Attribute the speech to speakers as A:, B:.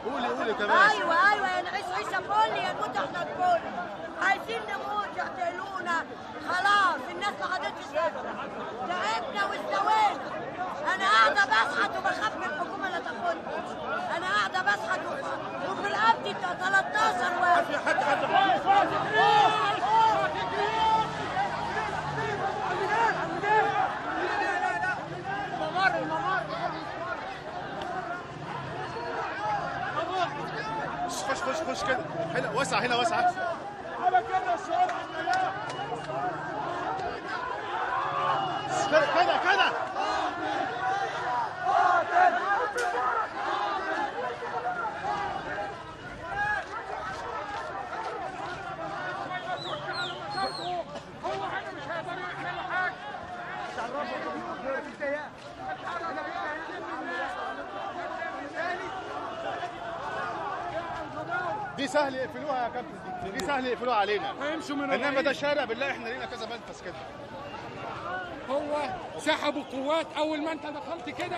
A: قولي قولي كمان.
B: ايوه ايوه، يا نعيش عيشه فل يا نموت احنا الكل. عايزين نموت، يقتلونا خلاص، الناس ما عادتش قادرة، تعبنا واستوينا. انا قاعدة بشحت وبخاف من الحكومة لا تاخدني. انا قاعدة بشحت وفي رقبتي 13 واحد.
A: خش خش خش كده، هنا واسعة، هنا واسعة.
C: على كده الشوارع
A: كده كده كده.
C: هو احنا مش هيقدروا يعملوا حاجة.
A: دي سهل يقفلوها يا كابتن، دي سهل يقفلوها علينا.
C: هيمشوا من
A: انما ده شارع بالله احنا لينا كذا منفذ كده.
C: هو سحبوا قوات اول ما انت دخلت كده.